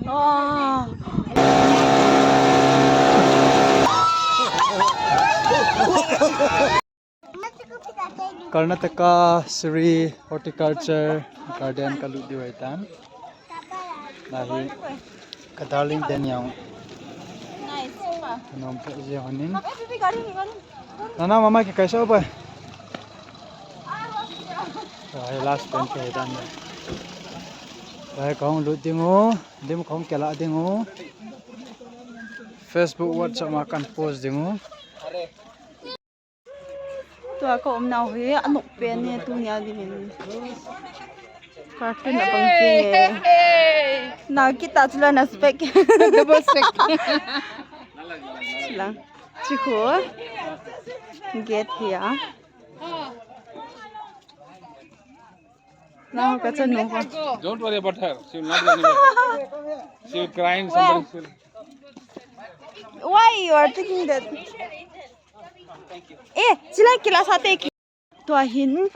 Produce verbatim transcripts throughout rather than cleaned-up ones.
Oh. Karnataka Sri Horticulture Garden kalut diu ahitan. Lahi ka darling Daniel. Nice. Nom pe je honin. Nana mama ke kaisa ba? Lahi last time ke dan. Lahi kahung lut ding u, dim kahung kela ding u. Facebook, WhatsApp ma kan post ding u. Tua ka umnau hi anop pen e tunia dingin. Cartoon abang ding e. Na kita chula na spec. Double spec. Chula. Chikho. Gate hi a. Now ka chanu ho. Don't worry about her. She will not go anywhere. She will cry in somebody's field. Why you are thinking that? Eh, sila kila sa te ki-, tua hin.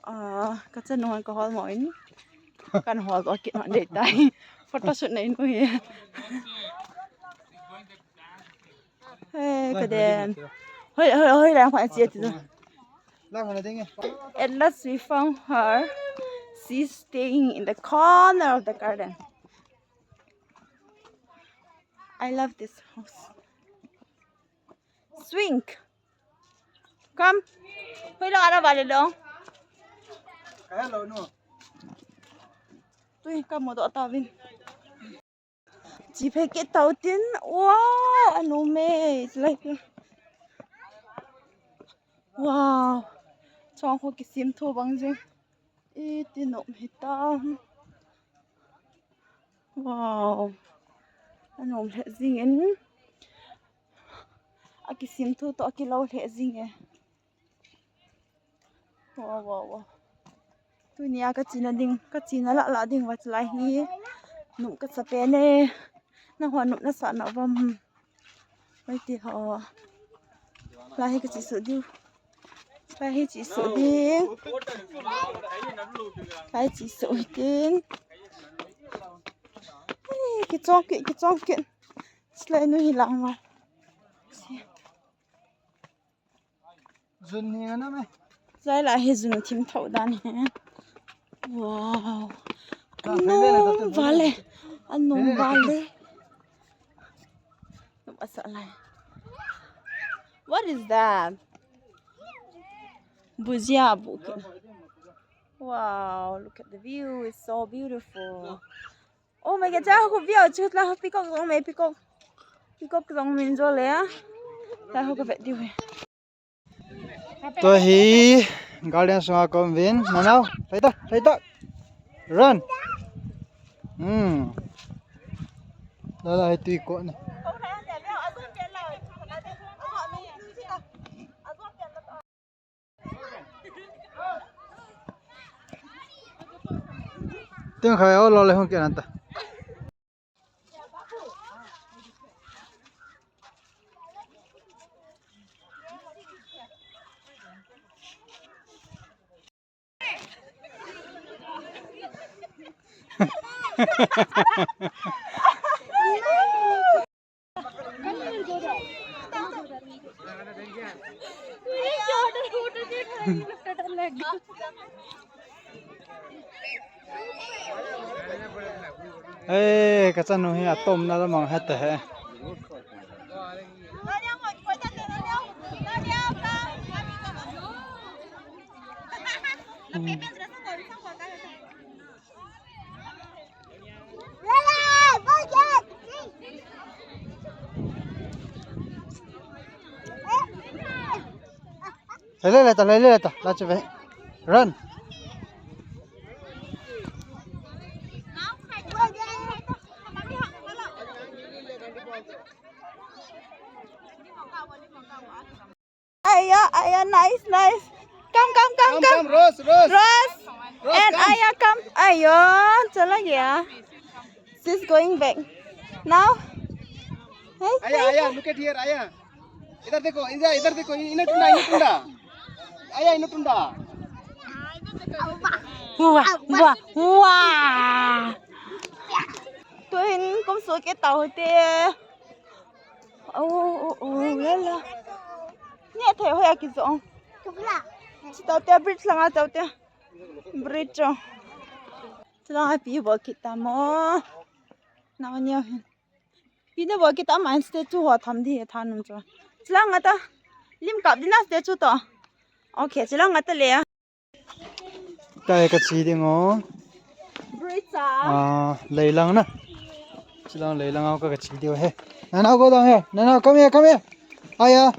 Ah, ka chanu hon ka hol mo in. Kan hol to kit man dei tai. Photo shoot na in u hi. Hey, ka den. Hoi, hoi, hoi, lang pa chi ti. Lang na ding e. At last we found her. She's staying in the corner of the garden. I love this house. Swing. Come. Hoi lo ara vale lo. Hello, no. Tui, come mo do ta vin. Chi phe ke tau tin. Wow, anu me. It's like, wow. Chong kho kisim tho bang jing. Iti nom hitam. Wow. Anom lheh jing in. Akisim thu to akilou lheh jing e. Wow, wow, wow. Tunia ka china ding, ka china lah lah ding va chulai hi. Nom ka sa pen e. Nahon nom na sa na vam. Mai ti ho. Lai hi ka chi su diu. Lai hi chi su ding. Lai chi su hi tin. Hey, kichong kit, kichong kit. Slai nu hi lang ma. Jun hi na me. Zai la hi jun thim thau dan hi. Wow. Anom vale. Anom vale. Nom asa lai. What is that? Bujia bu. Wow, look at the view. It's so beautiful. Oh my God, cha ko view chu la peacock jong me peacock. Peacock jong min jo le a. La ho ka vet diu he. Tua hi garden sunga ka um uvin. Nanao, lhai ta, lhai ta. Run. Hmm. La la, hi tui ko ne. Teng khai o lo le hung ke nan ta. Eh, ka chanu hi atom na la mang hete he. Lele leta, lele leta, la cheve. Run. Aya, aya, nice, nice. Come, come, come, come, come. Rose, Rose. Rose. Rose, and come. Aya, come. Ayo, chala gaya. She's going back. Now. Hey, Aya, hey, Aya, hey. Look at here, Aya. Idhar dekho, idhar, idhar dekho. Ina tunda, ina tunda. Aya, ina tunda. Wow, wow, wow. Tuin kum su ke tau te. Oh, oh, oh, la la. Ni thei hoya ki zo. Chitau te bridge langa tau te. Bridge cho. Chulanga pi bol kit ta mo. Nao neo hin. Pi na bol kit ta ma statue ho tham di thanum cho. Chulanga ta. Lim kap di na statue to. Okay, chulanga ta le. Kai ka chi ding o. Bridge a. Ah, leilang na. Chilang leilang au ka ka chi ding o he. Nana, go down here. Nana, come here, come here. Aya.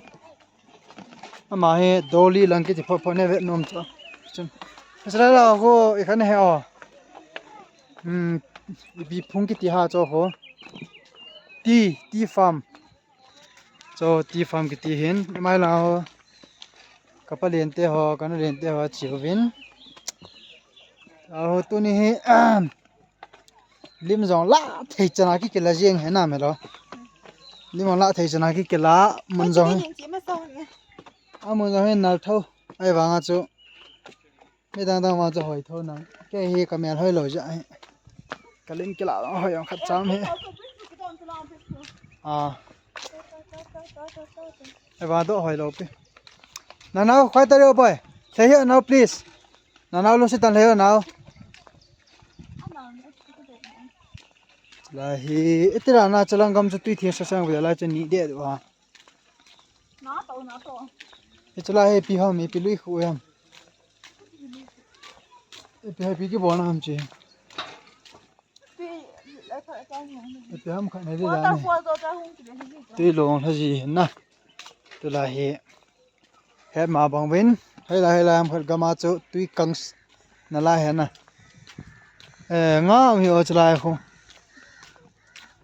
Ama he dolly lang kiti pho pho ne ve nom cha. Chun. Sala la ho i khan he o. Hmm, ipi phung kiti ha cho ho. Tea, tea farm. Cho tea farm kiti hin, mai la ho. Ka pa lien te ho, ka nu lien te ho, chiu vin. Aho tuni hi, lim jong la thei chana ki kila jeng he na me lo. Lim jong la thei chana ki kila mun jong hi. A mun jong hi nal tho. Ai vanga chu. Mi dang dang vang chu hoi tho nang. Kei hi ka mel hoi lo ja hi. Ka lim kila hoi jong khat cham hi. Ah. Ai vang do hoi lo pi. Nana, khoi ta leo boy. Lhai hih nau, please. Nana, lu sitan lhai hih nau. Lai hi, itira na chalang gam chu tui thia sa sang vela cha ni de do ha. Na to, na to. Ichula he pi ham, ipi lui khu ham. Ipi he pi ki bona ham chi. Ipi ham khat ne di da ni. Tui long tha ji hin na. Tula hi. He ma bang vin. Hei la, hei la ham khat gama chu tui kangs na la he na. Eh, nga hi o chula khu.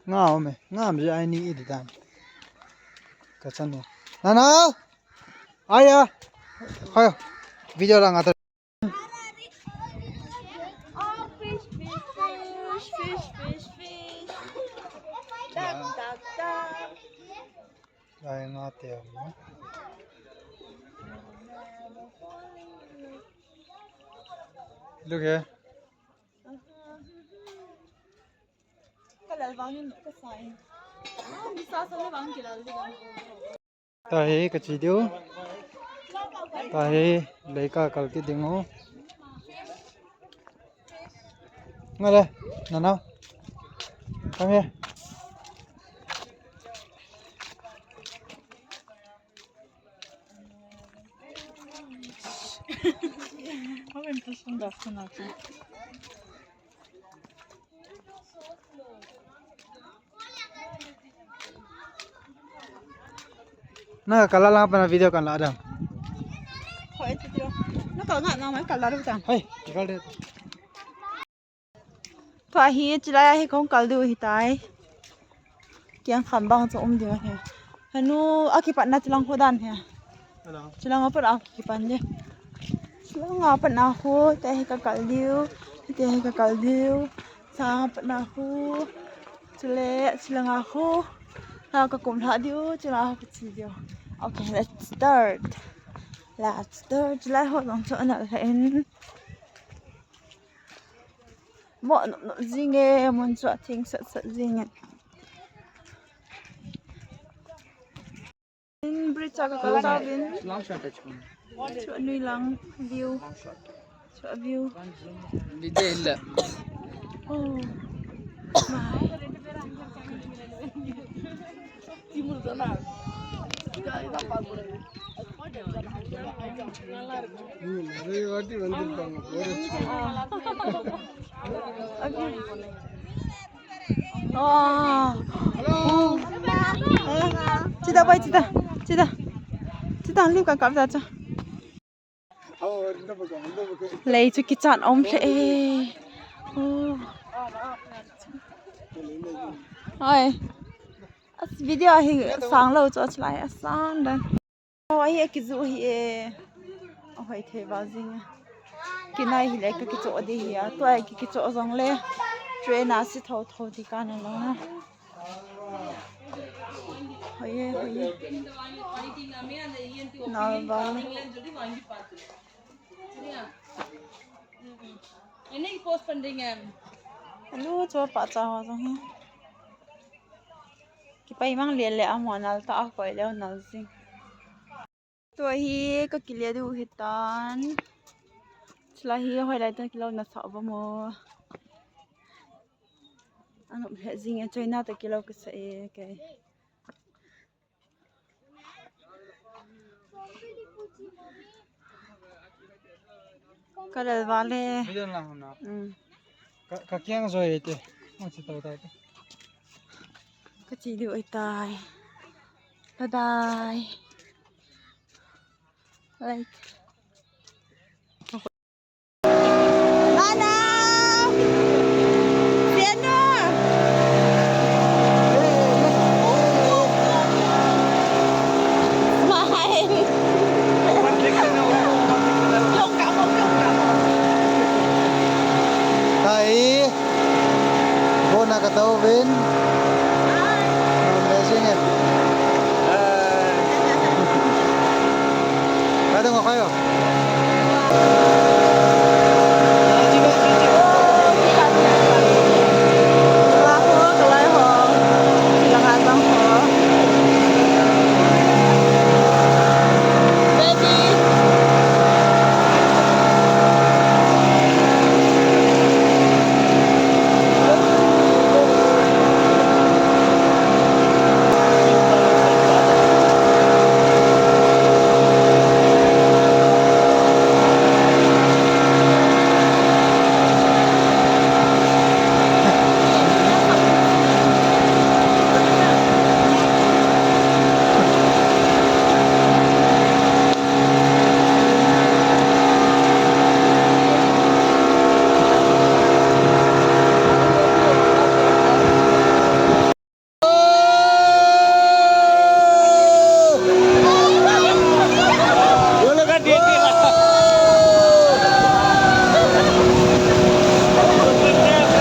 Nga me, nga me ai ni i di dan. Ka chan ni. Nana! Aya! Hoy, video la nga ta. Oh, fish, fish, fish, fish, fish, fish. Duck, duck, duck. Ai nga te. Look here. Ka lal vangin ka sa in. Ah, mi sa sa le vang ki lal di vang. Tahi ka chi diu. Tahi lei ka kal ki ding u. Nga le, Nana. Come here. How interesting that's gonna be. Na ka la lang pa na video kan la dam. Hoi, video. Na ka nga na mai ka la dam. Hoi, ka la. Tua hi, chilai a hi kong kal diu hi tai. Kiang kham bang chu um diu hi. Hanu, a kipat na chilang kho dan hi. Hello. Chilang a pat a kipan di. Chilang a pat na kho, te hi ka kal diu. Te hi ka kal diu. Sa a pat na kho. Chule, chilang a kho. Ha ka kum lha diu, chilang a kho chi diu. Okay, let's start. Let's start. Chilai ho long chu anal ha in. Mo nom nom jing e, mun chu a theng sat sat jing e. In bridge a ka kal ta vin. Long shot a chun. Chu a nui lang view. Chu a view. Video illa. Oh. My. Chida bai, chida, chida, chida, lim ka kap da cha. Lei chu kichat um hle e. Oi. As video hi sang lo chu a chilai a sang dan. Oh, ahi a kizu hi e. A hoi thei va jing e. Kinai hi le ka kicho di hi a. Tua ki kicho jong le. Train a si tho tho di ka na lo na. Hoi e, hoi e. Nal va le. Ini post pending em. Alu, chupa cha ho jong hi. Kipai mang le le amo nal ta a koi le nal jing. Tua hi ka kile diu hi tan. Chulai hi hoilai ta kilo na sa ba mo. Anop le jing e, China ta kilo ka sa e, okay. Ka lel vale. Video lang huna. Mm. Ka, ka kiang joi te. Ang si tau tau te. Ka chi diu ai tai. Bye bye. Like. Mana? Siena? Smile. Tai. Bona ka tauvin. Amazing eh. Ka dong ka kayo.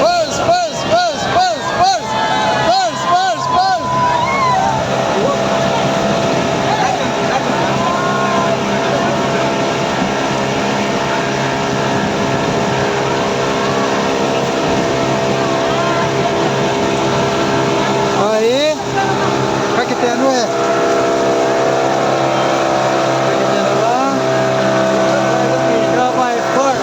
Bus, bus, bus, bus, bus. Bus, bus, bus. Ai. Ka kiten u e. Ka kiten u a. Ka pai por.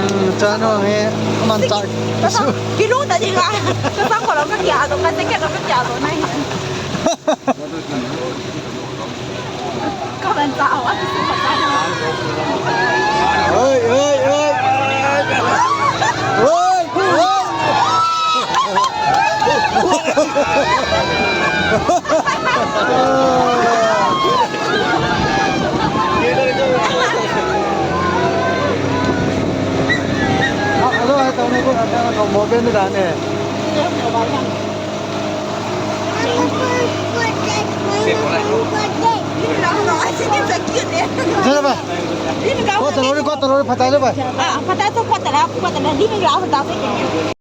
Hmm, chanu hi man tak. Kilo ta ding a. Ka sang ko lo ka kia do, ka te ke do ka kia do nai. Oi, oi, oi. Oi, oi. Hello, hai tau ne ko, mo ben da ne. Jana ba. Ko talori, ko talori, phatai ba. Ah, phatai to, ko tala, ko tala, di mi la phatai.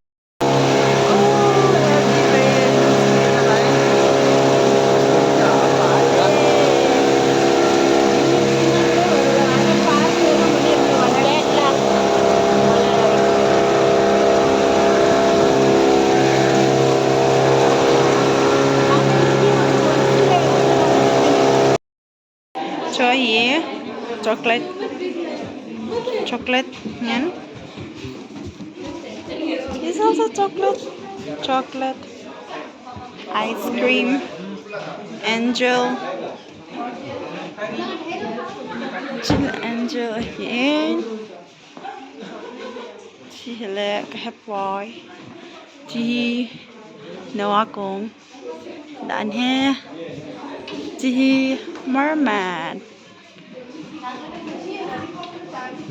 Cho hi chocolate, chocolate ngen. This also chocolate, chocolate, ice cream, angel, angel again. Chi hi le ka hepoi. Chi hi Noah kong dan hi. Chi hi mermaid.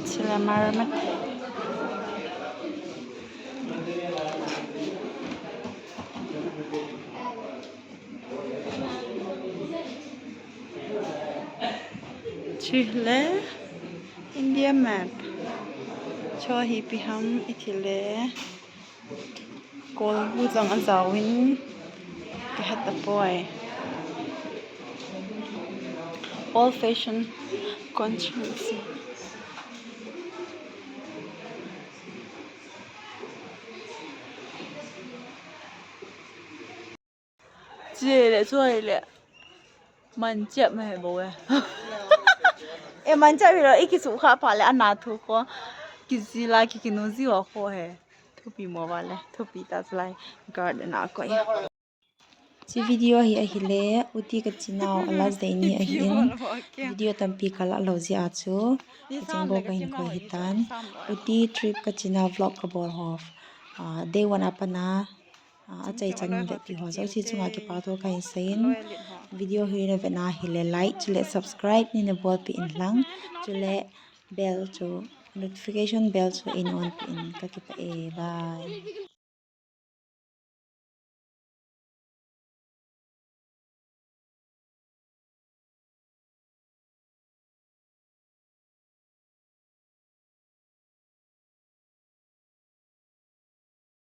Chi le mermaid. Chi le India map. Cho hi ipi ham iti le. Kolbu jong ajaovin kahet tapoi. Old fashion controversy. Chule, chule. Man chep ma he bo e. E man chep hi lo, i kisu kha pha le ana thu kho. Kisi la ki kinu ji wa kho he. Thupi mo va le, thupi ta lai. Garden a koi. Chi video hi ahile, uti ka chinau a last day ni ahin. Video tampi ka la lo ji a chu. Ka chingbo ka hin koi hi tan. Uti trip ka chinau vlog ka bol ho. Ah, day one a pat na. Ah, achai chan vetpi ho jouse chunga kipa thu ka hin seiyin. Video hi na ve na hile like, chule subscribe ni na bolpi in lang. Chule bell chu, notification bell chu in on pi in, ka kipah e, bye.